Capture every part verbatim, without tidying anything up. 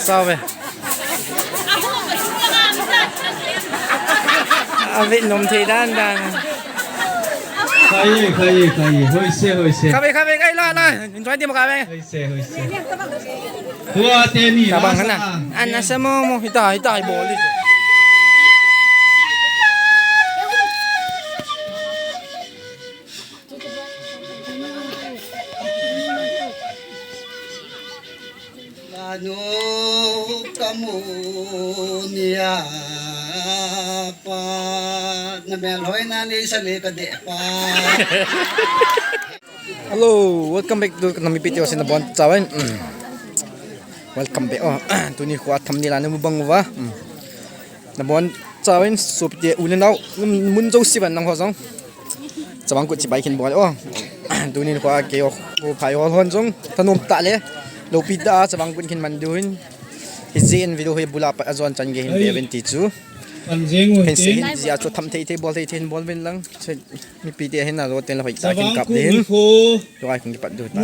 Sao ve. A ve nom thei dan dan. Khai e, khai e, khai e. Hoise, hoise. Khai ve, khai ve, khai la, la. Enjoy ti mo khai ve. Hoise, hoise. Tua te ni. Ka bang la na. Sa. An na sa mo mo hita, hita, hi bol di. Lanu kamu nia pa, na mel hoi na ni sa le ka de pa. Hello, welcome back to Nami P T O sin nabon chauvin. Mm. Welcome back. Oh, tuni khua tham ni la na mu bang uva. Mm. Nabon chauvin, sopite u le nao, mun, mun jouse vang nangho jong. Chavang Kut chibai khin bol o. Tunin khua keiho, phai hol hon jong. Thanom tah le. Lopi tah a Chavang Kut khin man diu hin. Hijeh in video hi bula pat ajon chan gei hin ve uvin ti chu. Hin sei hin jia chu tham thei thei bol thei thei hin bol uvin lang. Mipi te hin a lo ten la hoi ta kin kap de hin. Lo ai kung kipat du ta.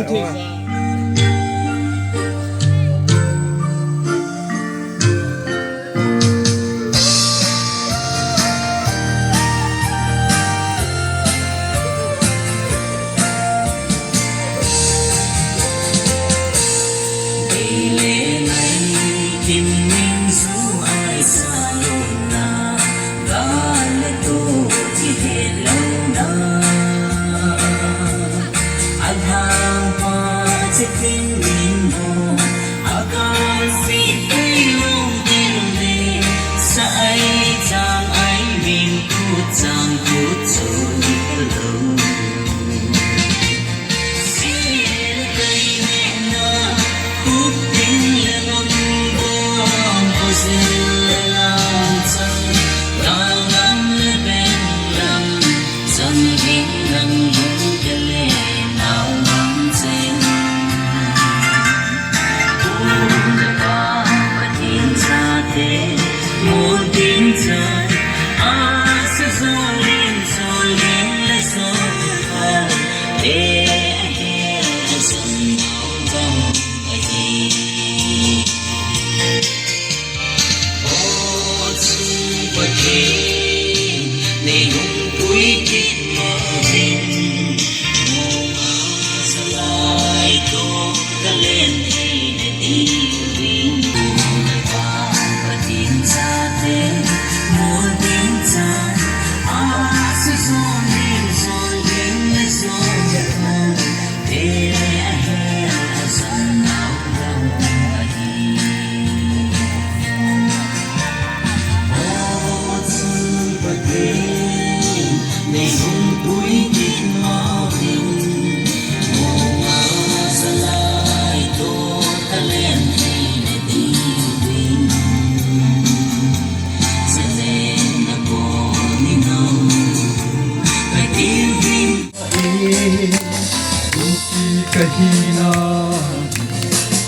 Kuki kahina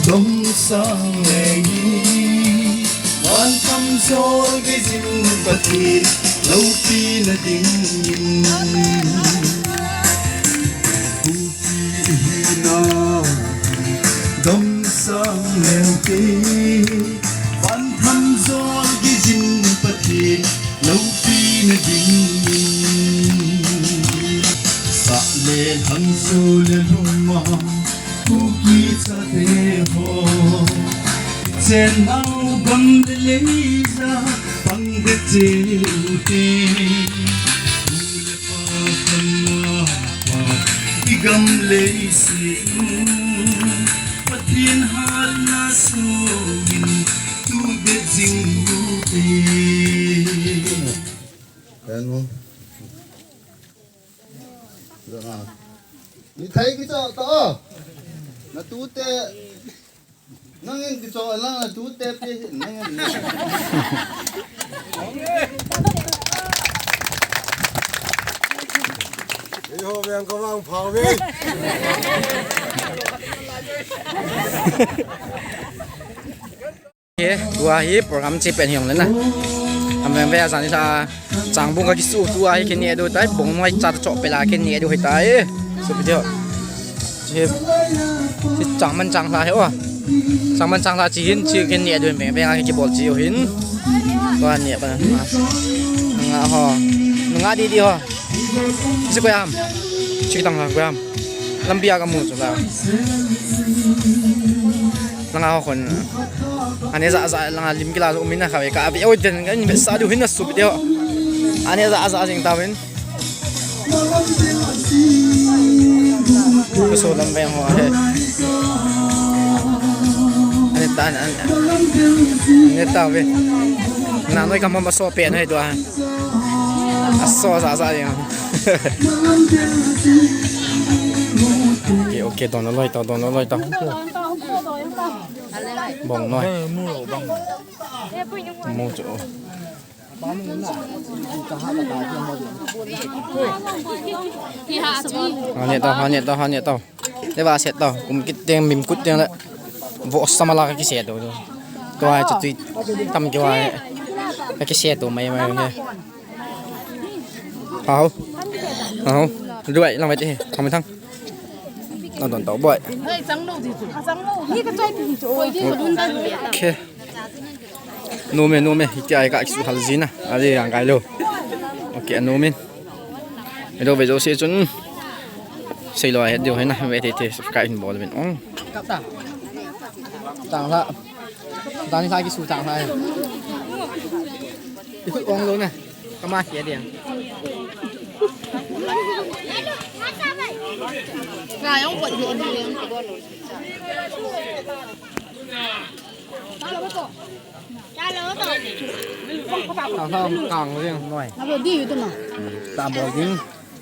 dong sang lei, van tam jol gei jin Pathen loupina dingin. Kuki hina dong sang leu te, van tam jol gei jin Pathen loupina dingin. Sah le lhang, su le lhum a Kuki chate ho, chen nau gam le leija pang de cheu te. U le pa, pa, pa, i gam leiset u Pathen hatna songin tu det jing u te. Kanu. Dona. Mithai kicho ta o. Na tute. Nangin kicho lang na tute pi nangin. Eiho veng ka vang phau ve. He, tua hi program chi pen hiong le na. Am veng ve a jan ni sa changbung ka kisu tua hi kini edu tai, bong noi cha cho pela kini edu hi tai. Su video. Chi, chi chang man chang la he o. Changman chang la chi hin, chi kin ni adun beng beng a kibol chi u hin. Tua ni pa. Nga ho. Nga di di ho. Chi ko yam. Chi tang la ko yam. Lampi a ka mu chu la. Nga ho khun. Ani za za nga lim kila zo min a kha ve ka ve o den ka ni be sa du hin na su bi de ho. Ani za za jing ta vin. Kuso lam veng ho he. Ani ta, ani, ani ta ve. Na noi kam ma so pe noi tua. Aso sa sa yang. Okay, okay, don loi ta, don loi ta. Bong noi. Mu chu. Hane tau, hane tau, hane tau. Le va set tau. Kum kit teng, mim kut teng le. Vo samala ka kiset tau. Tua chu tui tam ki wa. Ka kiset tau mai mai ne. Hau. Hau. Duai lang mai te. Thang mai thang. Na don tau boi. Okay. Nume, nume, hiti ai ka kisu hal jina. Ali ang kai lo. Okay, nume. Hello, ve jo se chun. Sei lo ai diu hai na, ve te te subscribe hin bol vin. Ong. Tang la. Tang ni sa kisu tang la. Iku ong lo na. Kama sia dia. Ka yong ko ni ni. Tao sao kang riêng noi. Abo di yu tu ma. Ta bol ding.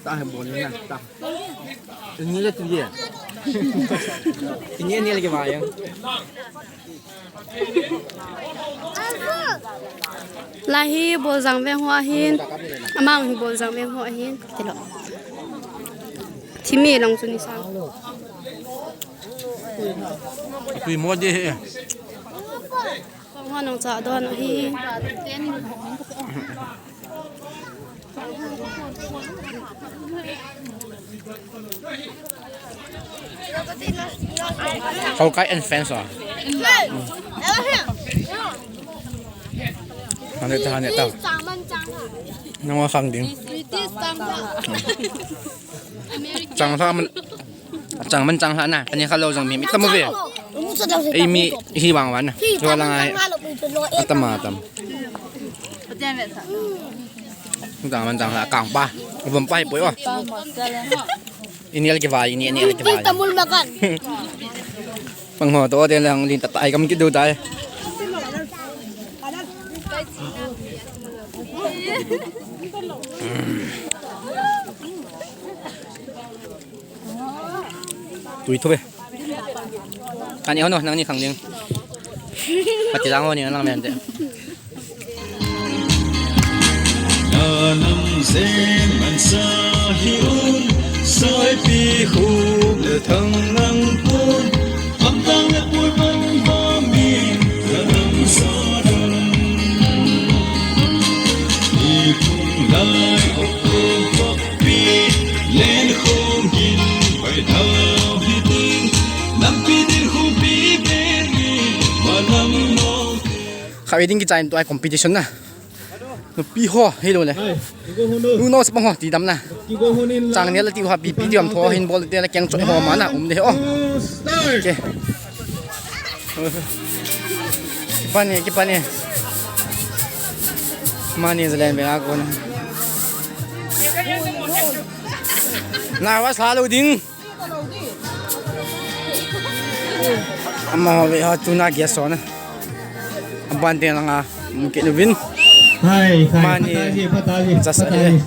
Ta hai bol ding na. Ta. Ni le tu ye. Ni ni le ke ba yang. Lai hi Boljang veng ho ahin. Amang hi Boljang veng ho ahin. Tilo. Thimi long chu ni sang. Tui mo de he. Kong ho nong cha don ahi. Houkai and friends ah. Hande ta, hande ta. Nang wa khang ding. Chang sa man. Chang man chang hla na, kani kha lo jong mi, mi tam ve. Ei mi hi vang van na. Hi wa lang ai. Atam, atam. Chang man chang hla kang pa. Vom pai poi wa. Ini al ke vai, ini, ini al ke vai. Tamul makan. Pang ho to de lang lin ta tai kam ki du tai. Tui thu ve. Ani ho no, nang ni khang ding. Pati lang ho ni lang men te. Nanam zen man sa hi un, sai pi khu le thang nang pun, am tang le pui man va mi, nanam sa dun. I phung lai ko ko ko pi, len khong gin, pai thao hi ting, lam pi din khu pi be ni, ma lam mo. Kha ve ding kichai in tua competition na. Nupi ho, hi lo le. Hai, kigo ho no. Nu no sa pang ho, ti dam na. Kigo ho nin la. Chang ne la ti ho, pi pi ti dam tho, hin bol te la keng choi ho ma na, um de ho. Start. Okay. Kipani, kipani. Mani zalen be a ko na. Na wa sa lo ding. Ama ho ve ha tuna guest ho na. Aban te langa mukit uvin. Hai, hai, mani pataji, pataji, jasa pataji.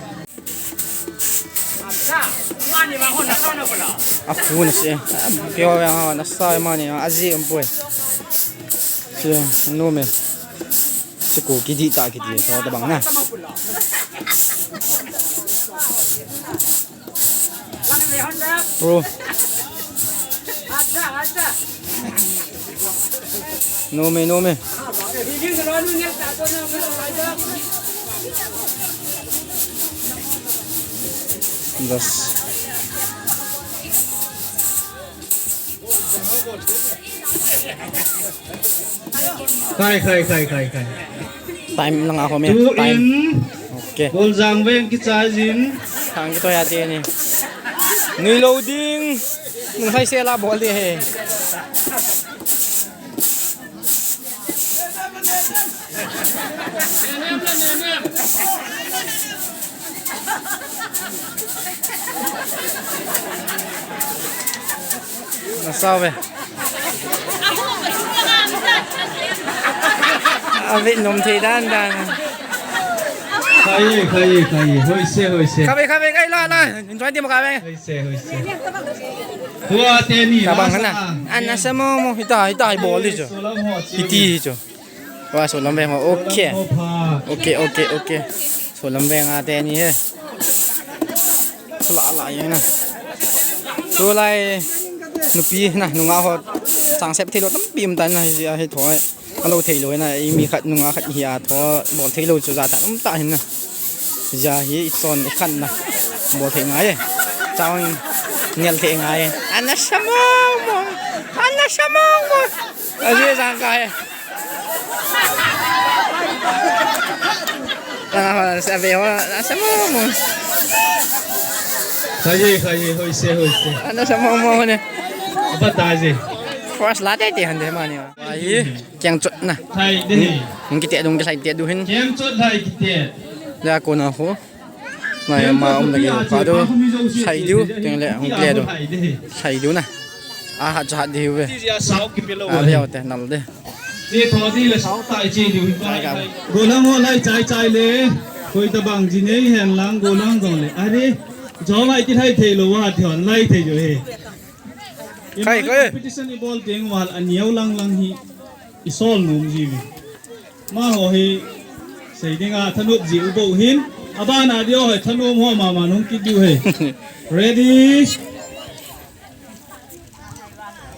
Afu na se. Ke ho ve ha na sa mani aji ampoi. Se no me. Se ko kidi ta kidi so ta bang na. Bro. No me, no me. Just. Khai, khai, khai, khai, khai. Time lang ako, men. Two time. In. Okay. Goljang Veng kichai jin. Thang kitoh ate ni. Nui lou ding. Nung hai se la bol de he. Nasa ve. Ave nom thei dan dan. Khai, khai, khai. Hoise, hoise. Kave, kave, kai la, la. Enjoy ti mo kave. Hoise, hoise. Tua teni. Tabang na. Ana sa mo mo hita, hita, hai bol di cho. Hiti cho. Wa, Solam Veng ho. Okay. Okay, okay, okay. Solam Veng a teni he. Sula la yang na. Sulai nupi na nunga ho. Chang sep thei lou tampi um tan na hi, hi tho. Alo thei lou na, i mi khat nunga khat hi a tho. Bol thei lou chu ja ta um ta hin na. Ja hi i son i khan na. Bol thei ngai. Chang ngel thei ngai. Ana sa mo mo. Ana sa mo mo. Aji jang ka he. Ana sa ve ho, ana sa mo mo. Khai, khai, hoise, hoise. Ana sa mo mo ne. Apa ta je? First la te te han de ma ni. Ai, kiang chot na. Khai de. Hung kite dung ke sai te du hin. Kiang chot lai kite. Ja ko na ho. Mai ma um lagi u pa du. Sai diu, teng le hung kile du. Sai diu na. A hat cha hat diu ve. A ve te nal de. Ni tho di le sau tai chi diu. Golang ho lai chai chai le. Koi tabang ji nei hen lang golang jong le. Are. Jo lai ti lai thei lou wa thon lai thei jo he. Khai, khai. Competition i bol teng wal a niau lang lang hi i sol nom ji ve. Ma ho hi sei dinga thanop ji u bou hin. Abana diu ho hi thanom ho mama nung kit diu he. Ready?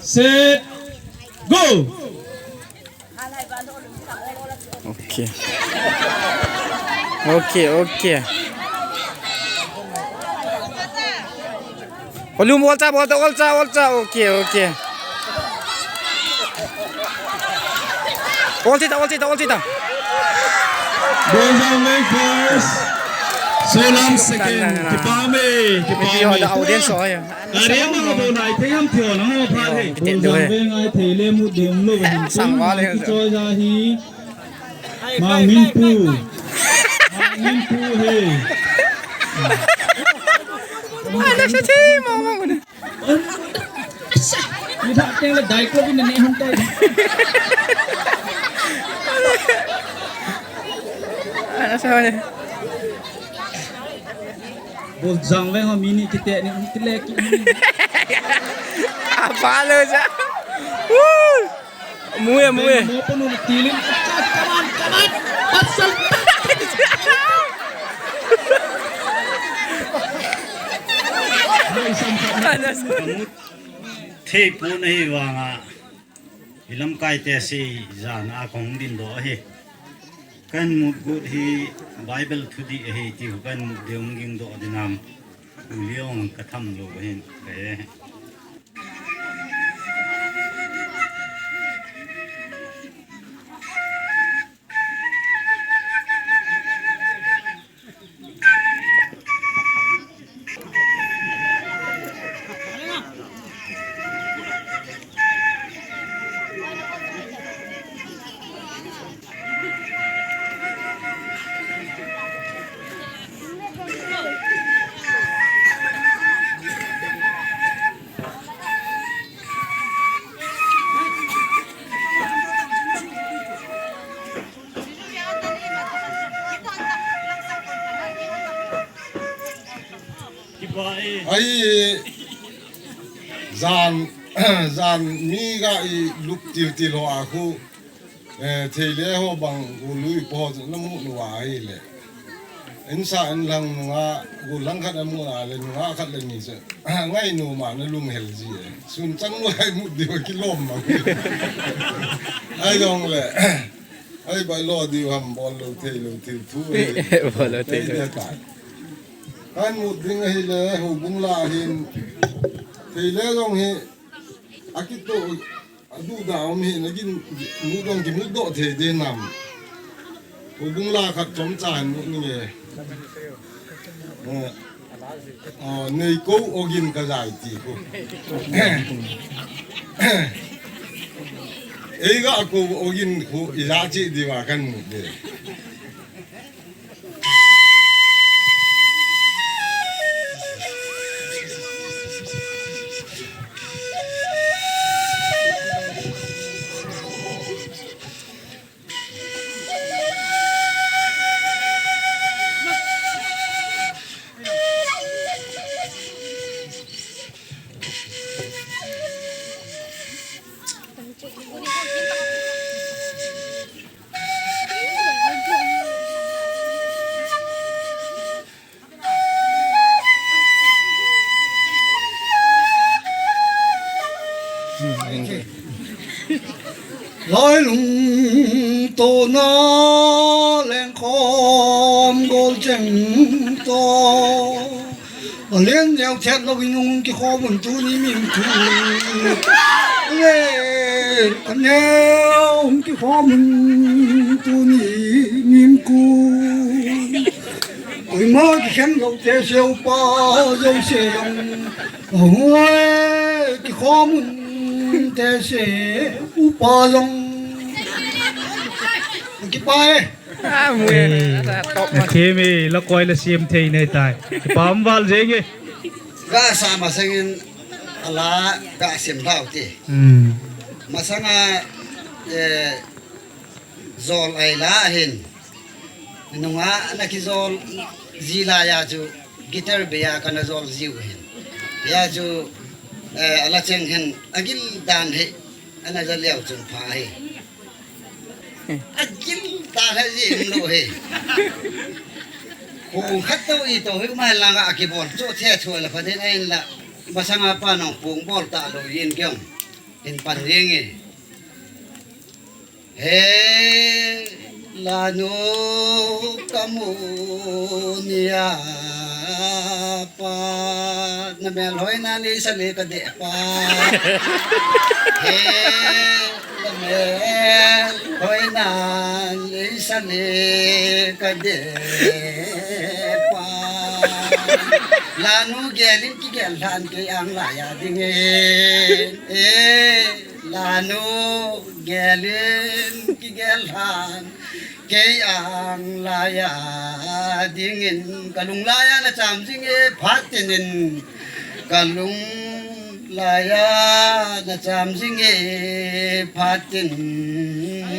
Set. Go! Okay. Okay, okay. Volume, olcha, olcha, olcha, olcha. Okay, okay. Olcha ta, olcha ta, olcha ta. Goljang Veng first. Solam second. Kipah me, kipah me. Audience ho ya. Are ma bo nai thei ham thio na ho pha thei. Kiti du he. Goljang Veng ai thei le mu ding lo. Sang va le. Kichoi ja hi. Mang Min Pu. Mang Min Pu he. Ana sa chi mo mo ne. Ni tha teng le dai ko bin ne hon tai. Ana sa ne. Goljang Veng ho mi ni kite ni, kile ki ni. Apa lo ja? Woo! Mu e, mu e. Mo panu tilin. Come on, come on. Pasal. Thei pon ahi vanga. I lamkai te sei jana a kong din doh ahi. Kan mut gut hi Bible thudih ahi ti hu kan mut deu ging doh dinam. U liong ka tham lo hin. Ka he. Ahi, jan, jan mi ga i lup til til ho a khu, eh, thei le ho bang u lui po na mu nu a ahi le. Insa in lang nunga, golang khat amu na le nunga khat le ni se. Ngai nu ma na lung hel ji e. Sun chang lo ai mu diu kilom ma. Ai dong le. Ai bai lo diu ham bol lo thei lo thil thu e. Bol lo thei lo. Kan mu ding ahi le, hu bung la hin. Thei le long hi. Akito, aduda um hi nagin mudong kimudoh thei de nam. Ubung la khat chomcha han mu ninge. Eh, oh, nei ko ogin ka jai ti ko. Ei ga ko ogin ko ija chi diva kan mu de. Lailung tona lengkhom gol cheng to. Alen neo chet lo inung kikhom un tuni min tu. Alen neo kikhom un tuni min ku. Koima kikhen lo te seupa jouse jong. Ahoi, kikhom un te seupa jong. Kipa e. Ah, mu e, eh, a top man. Athim e, la koi la siam thei nei tai. Kipa um val jeng e. Ga sa masangin ala ga siam lau te. Hmm. Masanga, eh, jol ai la hin. Nunga na kijol ji la ya chu guitar be ya kana jol jiu hin. Ya chu, eh, ala cheng hin agil dan he ana ja liau chung pha he. Agil dan he ji lo he. Ko khat to i to he ma langa akibol chu the chu la pha den ai la. Masanga pa nong pung bol ta lo yin kyong. In pan ring e. He lanu kamu nia pa, na mel hoina ni sa le ka de pa. He na mel hoina ni sa le ka de pa. Lanu gelin kigel lhan kei ang laiya dingin. Eh. Lanu gelin kigel lhan kei ang laiya dingin, kalung laiya na cham jing e phat tinin, kalung laiya na cham jing e phat tinin.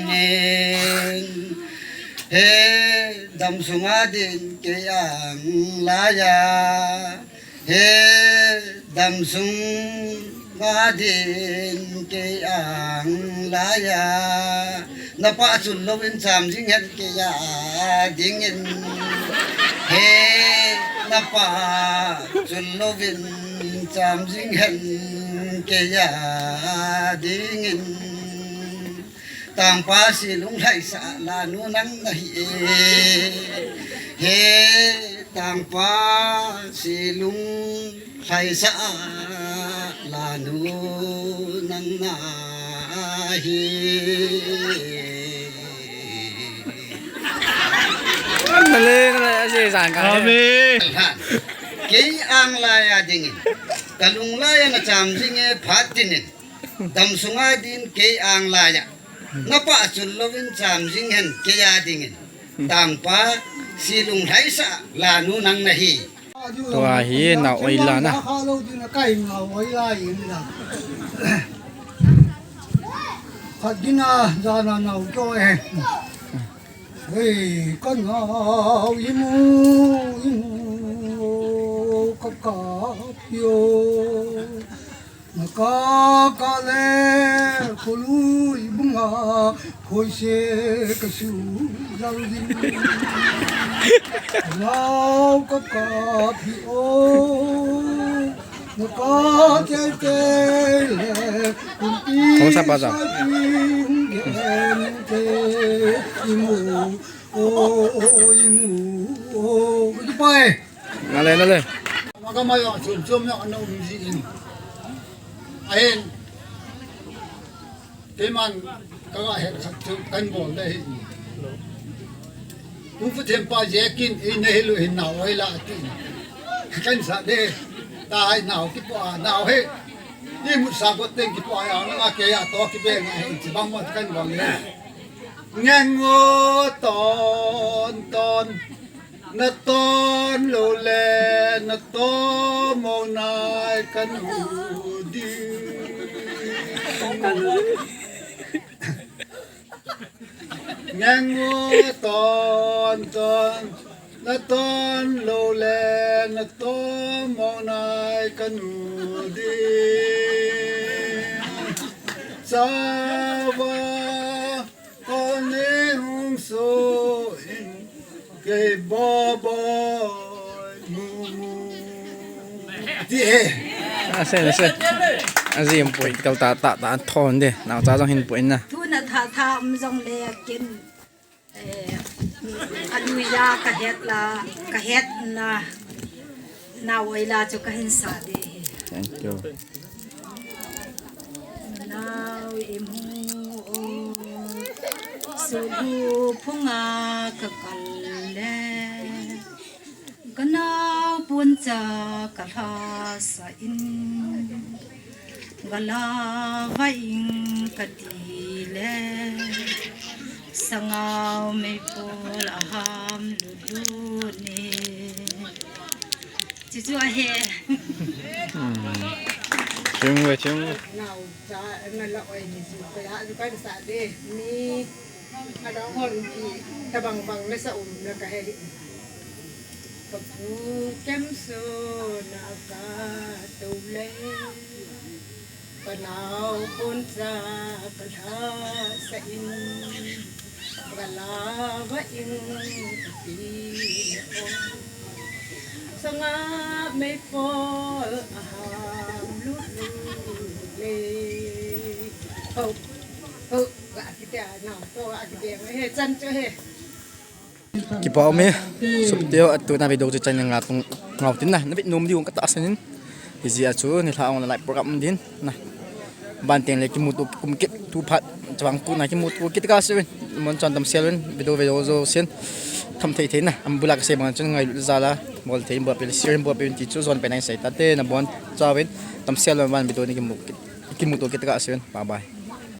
He dam sunga din kei ang laiya. He dam sunga din kei ang laiya, na pa chul louvin cham jing hen kei a dingin. He na pa chul louvin cham jing hen kei a dingin. Tangpa si lunglhaisa lanu nang nahi e. He tangpa si lunglhaisa lanu nang nahi. Nale, nale, asi sang ka. Amen. Kei ang laiya dingin, kalung laiya na cham jing e phat tinin. Dam sunga din kei ang laiya, na pa chul louvin cham jing hen kei a dingin. Tangpa si lunglhaisa lanu nang nahi. Tua hi nau oi la na. Khat dina jana nau kyo e. Hei, ka nau imu, imu, ka kap yo. Na ka ka le, kholui bunga, khoi se ka su jal ding. Nau ka kap hi o. Na ka te te le, kumpi. Kong sa pa sa. Sa pi hung gen te, imu. O, o, o, imu, o, o, goodbye. Nale, nale. Maga mayo, chum, chum, no, no, um, ji, in. Ahin, Keiman ka ga het khat chu kan bol le hi. Kung fu them pa jekin ei na hilu hin nau oi la ti. Kan sa de. Ta hai nau ki po a nau he. Ni mu sa ko teng ki po a ya na ke ya to ki be na he chi bang mo kan bol le. Ngengo ton ton. Na ton lo le, na to mo nai kan u di. Ngengo ton ton. Na ton lo le, na to mo nai kan u di. Sawa. Kon ne hung so in kei bo bo mu mu. Ti he. Ase, ase. Azim poi kal ta ta ta thon de. Nau cha jong hin poi na. Tuna tha tha um jong le kin. Eh, aluya ka het la, ka het na. Nau oi la chu ka hin sa de hi. Thank you. Nau imu o, sulu phunga ka kal le, ka nau puncha ka lhasa in, gala va ing ka ti le, sangau mei pol a ham lu lu ni. Chuchu ahe. Hmm. Chung ve, chung ve. Nau cha, na la oi ni chu, ka ya, lu kan sa de, ni, a dong hon ki, ta bang bang na sa um na ka he. Ka pu kem so na ka to le. Ka nau pon cha ka lhasa in, ka la va in ka ti le o. Sanga mei pol a ham lu lu le. Ho, ho, ga ki te a na, ho, ga ki te a he, chan chu he. Kipa um e, sopite ho, atuna video chu channel nga tung ngau tin na, na vet nom diu ka tahsan in. Hijeh a chu nilhah ong la live program um din na. Ban teng le kimuto kum kit tu phat, chawang tu na kimuto kit ka se ven. Mon chan tam sel ven, video video jo sen. Tham thei thei na, am bula ka se bang chun ngailut jal a, bol thei bol pe, share bol pe ti chu jon pe nai sei ta te na bon cha ven. Tam sel ven ban video ni kimu kit, kimuto kit ka se ven. Bye bye.